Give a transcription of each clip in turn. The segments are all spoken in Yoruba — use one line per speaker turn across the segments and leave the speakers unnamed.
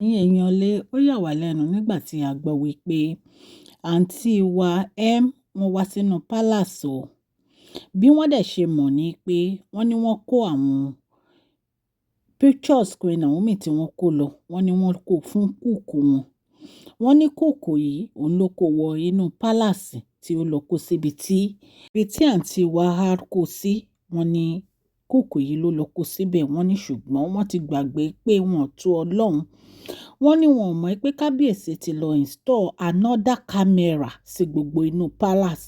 Ẹ̀yin èèyàn lé, ó yà wá lẹ́nu nígbà tí a gbọ́ wípé àǹtí wa M wọ́n wá sínú palace o. Bí wọ́n dẹ̀ ṣe mọ̀ ní pé wọ́n ní wọ́n kó àwọn pictures Queen Naomi tí wọ́n kó lọ, wọ́n ní wọ́n kó fún cook wọn. Wọ́n ní cook yìí, òun ló kó wọ inú palace tí ó lọ kó síbi tí, ibi tí àǹtí wa R kó sí. Wọ́n ní cook yìí ló lọ kó síbẹ̀. Wọ́n ní ṣùgbọ́n wọ́n ti gbàgbé pé wọ́n tó Ọlọ́run. Wọ́n ní wọn ò mọ̀ pé kábíyèsí ti lọ install another camera sí gbogbo inú palace.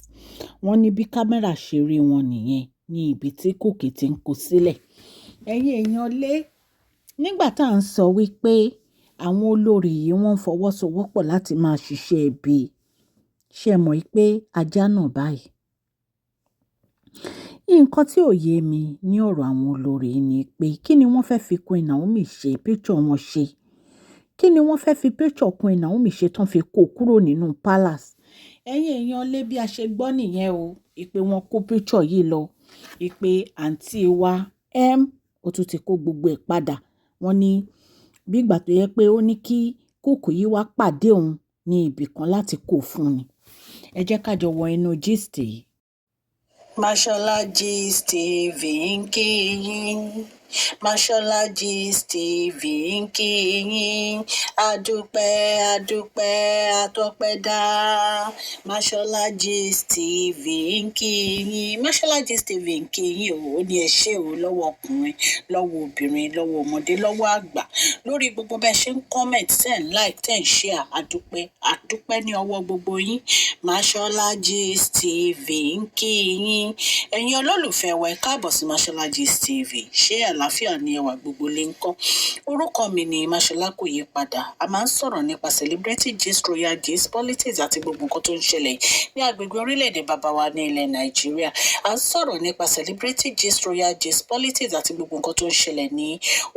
Wọ́n ní bí camera ṣe rí wọn nìyẹn ní ibi tí cook ti ń kó sílẹ̀. Ẹ̀yin èèyàn lé, nígbà tá à ń sọ wípé àwọn olórí yìí wọ́n ń fọwọ́sowọ́pọ̀ láti máa ṣiṣẹ́ ibi, ṣé ẹ mọ̀ pé ajá náà báyìí? Nǹkan tí ò yé mi ní ọ̀rọ̀ àwọn olórí ni pé kí ni wọ́n fẹ́ fi Queen Naomi ṣe, picture wọn ṣe? Kí ni wọ́n fẹ́ fi picture Queen Naomi ṣe tán fi kó kúrò nínú palace? Ẹ̀yin èèyàn lé, bí a ṣe gbọ́ nìyẹn o, ìpè wọn kó picture yìí lọ, ìpè àǹtí wa M ó tún ti kó gbogbo ẹ̀ padà. Wọ́n ní bí ìgbà tó yẹ pé ó ní kí cook yìí wá pàdé òun ní ibì kan láti kó fún ni. Ẹ jẹ́ ká jọ wọ inú gist yìí.
Mashola Gist TV ń kí yín. Mashola Gist TV ń kí yín. Adúpẹ́, adúpẹ́, àtọpẹ́dá. Mashola Gist TV ń kí yín. Mashola Gist TV ń kí yín o. Ó ní ẹ ṣé o lọ́wọ́ ọkùnrin, lọ́wọ́ obìnrin, lọ́wọ́ ọmọdé, lọ́wọ́ àgbà, lórí gbogbo bẹ́ẹ̀ ṣe ń comment, ten like, 10 share. Adúpẹ́, adúpẹ́ ní ọwọ́ gbogbo yín. Mashola Gist TV ń kí yín. Ẹ̀yin olólùfẹ́ wa, ẹ káàbọ̀ sí Mashola Gist TV. Ṣé àlàáfíà ni ẹwà gbogbo lè ń kọ́? Orúkọ mi ni Mashola, kò yí padà. A máa ń sọ̀rọ̀ nípa celebrity gist, royal gist, politics àti gbogbo nǹkan tó ń ṣẹlẹ̀ ní agbègbè orílẹ̀-èdè bàbá wa ní ilẹ̀ Nàìjíríà. A ń sọ̀rọ̀ nípa celebrity gist, royal gist, politics àti gbogbo nǹkan tó ń ṣẹlẹ̀ ní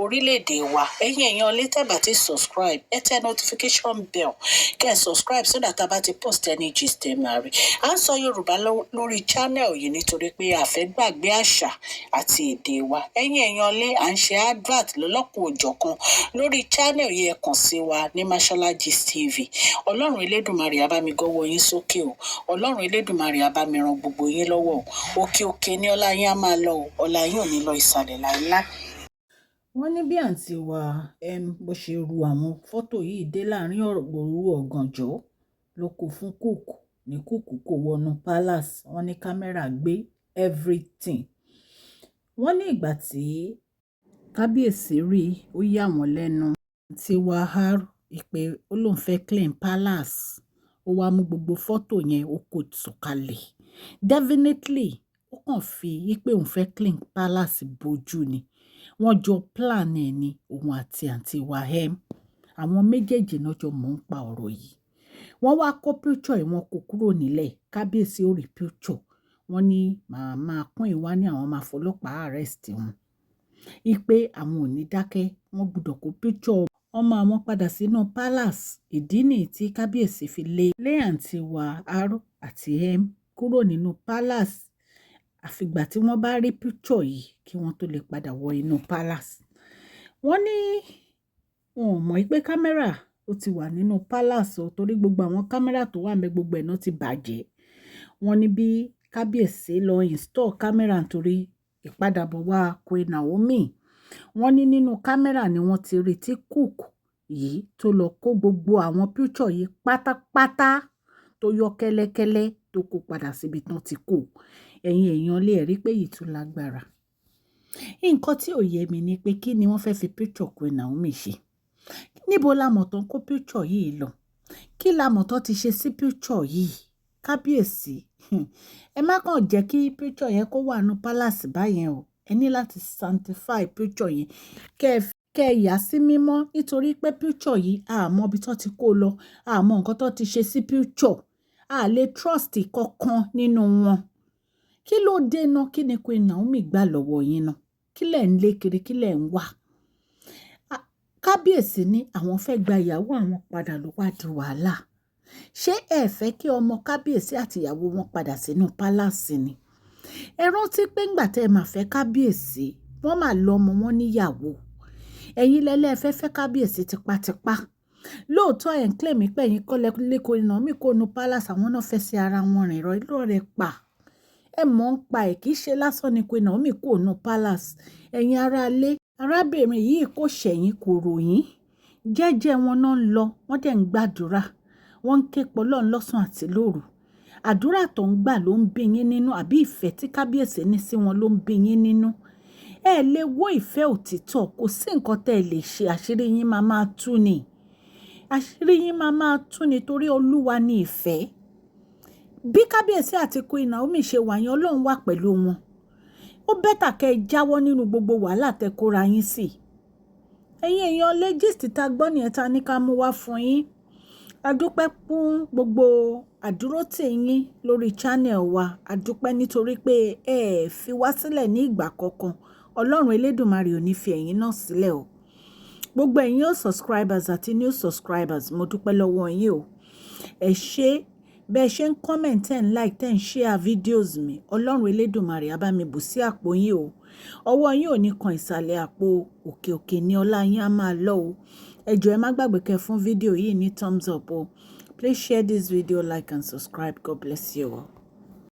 orílẹ̀-èdè wa. Ẹ̀yin èèyàn lè tẹ́ bá ti subscribe, ẹ tẹ notification bell, kẹ́ ẹ subscribe so that a bá ti post any gist, ẹ máa rí. À ń sọ Yorùbá lórí channel yìí nítorí pé a fẹ́ gbàgbé àṣà àti èdè wa. Ẹ̀yin èèyàn lé, à ń ṣe advert lọ́lọ́kan òjọ̀kan lórí channel yìí. Ẹ kàn sí wa ní Mashola Gist TV. Ọlọ́run Elédùnmarè á bá mi gọ́wọ́ yín sókè o. Ọlọ́run Elédùnmarè á bá mi ran gbogbo yín lọ́wọ́ o. Òkè òkè ní ọlá yín á máa lọ o. Ọlá yín ò ní lọ ìsàlẹ̀ láéláé.
Wọ́n ní bí àǹtí wa M bó ṣe ru àwọn fọ́tò yìí dé láàrin òru ọ̀gànjọ́ ló kó fún cook ní cook kó wọnú palace. Wọ́n ní camera gbé everything. Wọ́n ní ìgbà tí kábíyèsí rí, ó yà wọ́n lẹ́nu. Àǹtí wa R pé ó lóun fẹ́ clean palace, ó wá mú gbogbo fọ́tò yẹn, ó kó sọ̀kalẹ̀. Definitely, ó kàn fi pé òun fẹ́ clean palace bojú ni. Wọ́n jọ plan ẹ̀ ní, òun àti àǹtí wa M. Àwọn méjèèjì náà jọ mọ̀ ń pa ọ̀rọ̀ yìí. Wọ́n wá kó picture yìí, wọ́n kó kúrò nílẹ̀. Kábíyèsí ò rí picture. Wọ́n ní màmá Queen wá ní àwọn máa fọlọ́pàá arrest wọn, ipe àwọn ò ní dákẹ́, wọ́n gbọ́dọ̀ kó picture ọmọ àwọn padà sínú palace. Ìdí nìyí tí kábíyèsí fi lé àǹtí wa R àti M kúrò nínú palace, àfìgbà tí wọ́n bá rí picture yìí kí wọ́n tó lè padà wọ inú palace. Wọ́n ní wọn ò mọ̀ pé camera ó ti wà nínú palace o, torí gbogbo àwọn camera tó wà ńbẹ̀, gbogbo ẹ̀ náà ti bàjẹ́. Wọ́n ní bí kábíyèsí lọ install camera nítorí ìpadàbọ̀ wá Queen Naomi. Wọ́n ní nínú camera ni wọ́n ti rí tí cook yìí tó lọ kó gbogbo àwọn picture yìí pátápátá, tó yọ kẹ́lẹ́kẹ́lẹ́, tó kó padà síbi tán ti kó. Ẹ̀yin èèyàn lè rí pé yìí tún lágbára. Nǹkan tí ò yé mi ni pé kí ni wọ́n fẹ́ fi picture Queen Naomi ṣe? Níbo la mọ̀ tán kó picture yìí lọ? Kí la mọ̀ tán ti ṣe sí picture yìí? Kábíyèsí, ẹ má kàn jẹ́ kí picture yẹn kó wà ní palace báyẹn o. Ẹ ní láti sanctify picture yẹn, kẹ́ ẹ yà sí mímọ́, nítorí pé picture yìí, a mọ ibi tó ti kó lọ, a mọ nǹkan tó ti ṣe sí picture, a lè trust kankan nínú wọn. Kí ló dé ná? Kí ni Queen Naomi gbà lọ́wọ́ yín ná? Kí lẹ̀ ń lé kiri? Kí lẹ̀ ń wá? Kábíyèsí ní àwọn fẹ́ gba ìyàwó àwọn padà ló wá di wàhálà. Ṣé ẹ fẹ́ kí ọmọ kábíyèsí àti ìyàwó wọn padà sínú palace ni? Ẹ rántí pé ńgbà tẹ́ ẹ máa fẹ́ kábíyèsí, wọ́n máa lọ ọmọ wọn níyàwó. Ẹ̀yin lẹ́lẹ́ fẹ́ fẹ́ kábíyèsí tipátipá. Lóòótọ́ ẹ̀ ń claim pé ẹ̀yin kọ́ lẹ lé Queen Naomi kúrò nínú palace, àwọn náà fẹ́ sí ara wọn rìn rọ irọ́ rẹ̀ pa. Ẹ mọ̀ ń pa ẹ̀, kì í ṣe lásán ni Queen Naomi kúrò nínú palace. Ẹ̀yin ará ilé, arábìnrin yìí kò ṣẹ̀yìn, kò ròyìn. Jẹ́jẹ́ wọn náà ń lọ, wọ́n dẹ̀ ń gbàdúrà. Wọ́n ń ké pe Ọlọ́run lọ́sàn àti lóru. Àdúrà tó ń gbà ló ń bí yín nínú, àbí ìfẹ́ tí kábíyèsí ní sí wọn ló ń bí yín nínú? Ẹ lè wo ìfẹ́ òtítọ́, kò sí nǹkan tẹ́ ẹ lè ṣe, àṣírí yín máa máa tú ni. Àṣírí yín máa máa tú ni torí Olúwa ní ìfẹ́. Bí kábíyèsí àti Queen Naomi ṣe wà yẹn, Ọlọ́run wà pẹ̀lú wọn. Ó better kẹ́ ẹ jáwọ́ nínú gbogbo wàhálà tẹ́ kóra yín sí. Ẹ̀yin èèyàn lé, gist tá gbọ́ nìyẹn ta ní ká mú wá fún yín. A dúpẹ́ fún gbogbo àdúrótì yín lórí channel wa. A dúpẹ́ nítorí pé ẹ fi wá sílẹ̀ ní ìgbà kankan. Ọlọ́run Elédùmarè ò ní fi ẹ̀yin náà sílẹ̀ o. Gbogbo ẹ̀yin old subscribers àti new subscribers, mo dúpẹ́ lọ́wọ́ yín o. Ẹ ṣé bẹ́ẹ̀ ṣe ń comment, ten like, 10 share videos mi. Ọlọ́run Elédùmarè á bá mi bù sí àpò yín o. Ọwọ́ yín ò ní kan ìsàlẹ̀ àpò, òkè òkè ní ọlá yín á máa lọ o. Ẹ jọ̀ọ́, ẹ má gbàgbé kẹ́ fún fídíò yìí ní thumbs up o. Please share this video, like and subscribe. God bless you all.